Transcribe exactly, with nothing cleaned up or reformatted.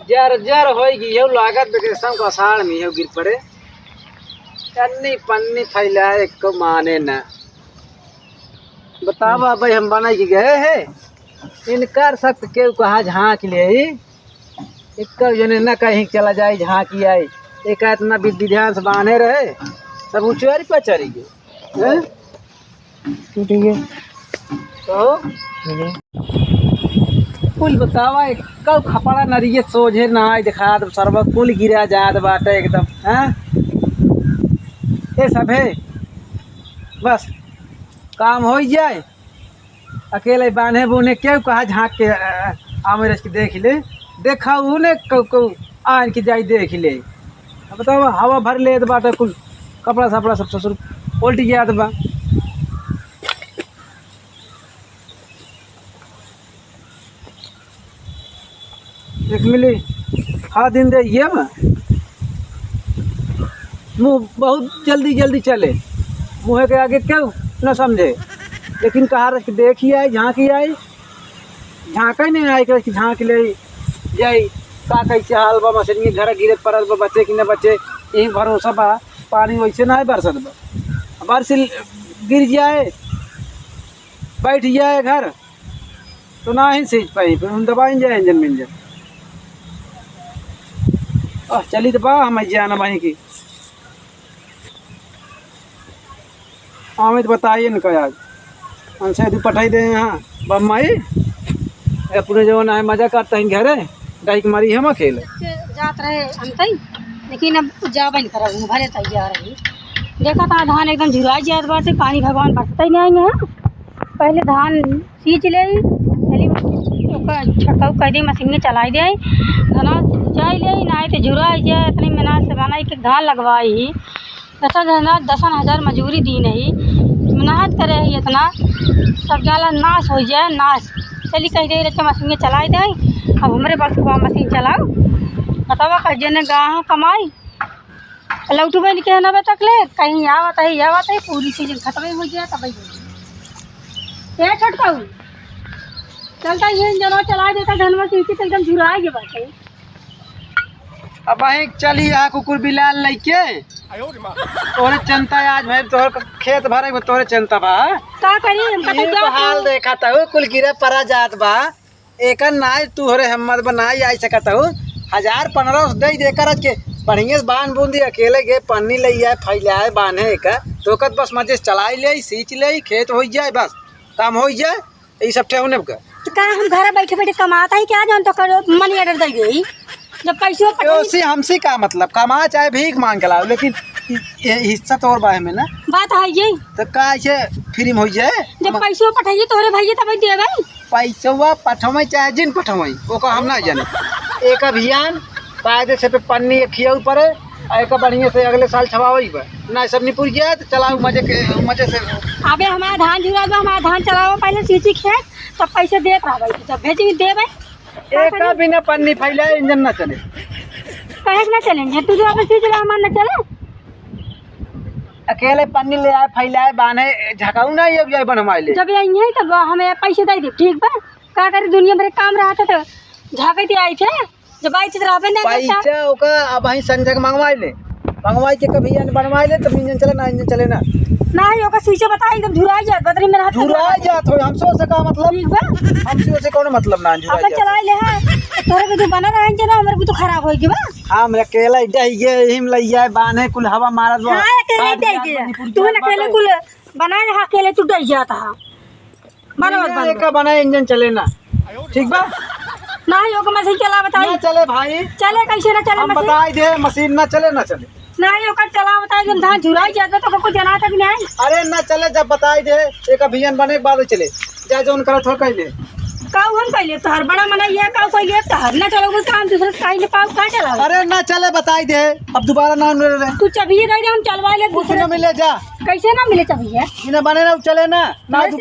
जर जर होई गई हो, लागत बा कि सावन का आषाढ़ में हो गिर पड़े। कन्नी पन्नी फैलाए को माने ना। बतावा भाई, हम बनाई के गए हैं, इनकर सब केहू कहा झाँक ले, एक जने न कहीं चला जाए झाँकी आई, एक इतना विधि ध्यान से बांधे रहे, सब उचरी पचरी गए। हैं? टूट गए। तो? टूट गए। कुल बतावा, एक कब खपड़ा नरिये सोझे ना आए, देखा तो सरवा कुल गिरा जात बाटे एकदम, हैं? ये सब है, बस काम हो ही जाए। अकेले बान्हे बुन्हे केहू कहा झाँक के, अ, अ, आमे रच के देख ले, देखा उने कौ, कौ आन के जाई देख ले। अब बताओ, हवा भर लेत बाटे कुल, कपड़ा सपड़ा सब ससुर उल्ट जात बा। एक मिली, हाँ, दिन दे ये में मुँह बहुत जल्दी जल्दी चले, मुँह के आगे केहू न समझे, लेकिन कहा रख देखी आई, झाँकी आई, झाँका ही नहीं आई कि झाँक ले जाई, का कैसे हाल बा, मशीन के घर गिरे पड़ल बा, बचे कि न बचे, यही भरोसा बा। पानी वैसे ना बरसत बा, बरस गिर जाए, बैठ जाए घर, तो ना ही सींच पाई, फिर हम दबाइन जाए इंजन मिंजन। आह, चली तो बा, हम जाना वहीं की। हमें तो बताइए न का आज। हमसे यदि पठाई दे यहाँ, बम्माई, अपने जो ना है, मजा करता है घरे, डाइक मारी हम अकेले। जात रहे हम तई, लेकिन अब जाबे न करब, भले तैयार है। देखा था धान एकदम झुराई जात बाटे, पानी भगवान बरसते ही नहीं है। पहले धान सींच लेई, चली ओकर छिड़काव कर दी, मशीन में चलाई देई, धनवा सिंचाई लेई, नाहीं तो झुराई जाए। इतनी मेहनत से बनाई के धान लगवाई, दसन धनवा दसन हजार मजूरी दी नहीं, मेहनत करे ही इतना, सब जाला नाश हो जाए, नाश। चली कह दे रखे मशीन में चलाई देई, अब हमरे बस को मशीन चलाओ, बतावा कैसे ने गाँव कमाई। लौटू बन के नबे तक ले, कहीं आवत है, आवत है, पूरी सीजन खत्म हो गया, तब ये छोटकाऊ चलता, ये इंजनवा चला देता, धनवा सींची तो एकदम झुरा के बाटे। अब वहीं चली आ कुकुर बिलाल लइके, तोरे चिंता आज भाई, तोहर खेत भरे में तोरे चिंता बा। का करी, हम कतई ये क्या तो हाल करी? देखा तहु, कुल गिरे परा जात बा। एकर नाई तू हरे हिम्मत बा, नाई आई सकत हूँ। हजार पन्द्रह सौ दे दे कर के बढ़िया से बांध बूंदी, अकेले गे पन्नी ले आए, फैलाए, बांधे एकर। तो ओकर बस मजे से चलाई ले, सींच ले, खेत हो जाए, बस काम हो जाए, ये सब ठेहुने का। तो का हम घर बैठे बैठे कमात है क्या, जान तो करो मनी ऑर्डर दे गई, जब पैसों पठाई। ओसी हमसे का मतलब, कमा चाहे भीख मांग के लाओ, लेकिन इ-, ये हिस्सा तो और बाहे में ना। बात है ये। तो का ऐसे फ्री में हो जाए? जब हम पैसों पठाइए तोहरे भैया तब दे भाई। पैसवा पठवई चाहे जिन पठवई, ओका हम ना जाने। एक अभियान कायदे से पे पन्नी एक खियाऊ पड़े, आ एक बढ़िया से अगले साल छवावई बा। ना सब निपुर गया तो चलाओ मजे के, मजे से। अबे हमारा धान जुड़ा बा, हमारा धान चलाओ पहले सींची खेत, तब पैसे देत रहा भाई, जब भेजी दे भाई। एक बिना पन्नी फैलाए इंजन ना चले। काहे के ना चले? तू जो अब सींच रहा, हमार ना चले। अकेले पन्नी ले आए, फैलाए, बांधे, झकाऊ ना ये, ये बनवाए ले। जब ये यहीं तब हमें पैसे दे दे, ठीक बा? का करे, दुनिया भर काम रहता तो झाँकते आई थे, जब आई थे तो रहबे नहीं करता। पैसा ओका अब वहीं संजय के मंगवाए ले, मंगवाए के कभी इंजन बनवाए ले, तब इंजन चले ना, इंजन चले ना। नहीं, ओका स्विच बताई, एकदम झुराई जात, बदरी में रहता झुराई जात हो, हमसे ओसे का मतलब? ठीक बा। हमसे ओसे कौन मतलब ना, झुराई अपन जात। चलाए ले है, तोरे भी तो बना रहे ना, हमरे भी तो खराब होई के बा। हम अकेला ही जाई गे, हिम लई जाए, बांधे कुल हवा मारत बा। हाँ, अकेले ही जाई गे। तू ना अकेले कुल बनाए, हाँ, अकेले तू डर जाता है। बराबर, ये बराबर। का बनाए इंजन चले ना, ठीक बा? ना ही ओकर मशीन चला बताई। ना चले भाई। चले कैसे ना चले हम मशीन? बताई दे, मशीन ना चले, ना चले। ना ही ओकर चला बताई, जब धान झुराई जाता तो ओकर जना तक नहीं आई। अरे ना चले, जब बताई दे, एक अभियान बने के बाद चले। जा जौन करत हो कइले। काऊ हम कइले, तोहर बड़ा मना ये काऊ कइले, तोहर ना चलो, कोई काम दूसरे से काहे ले पाऊ, का चलाओ? अरे ना चले, बताई दे, अब दोबारा ना मिले रे। तू चाबी दे दे, हम चलवा ले कुछ दूसरे ना से। मिले, जा। कैसे ना मिले चाबी है? बिना बने ना चले ना, ना अरे तू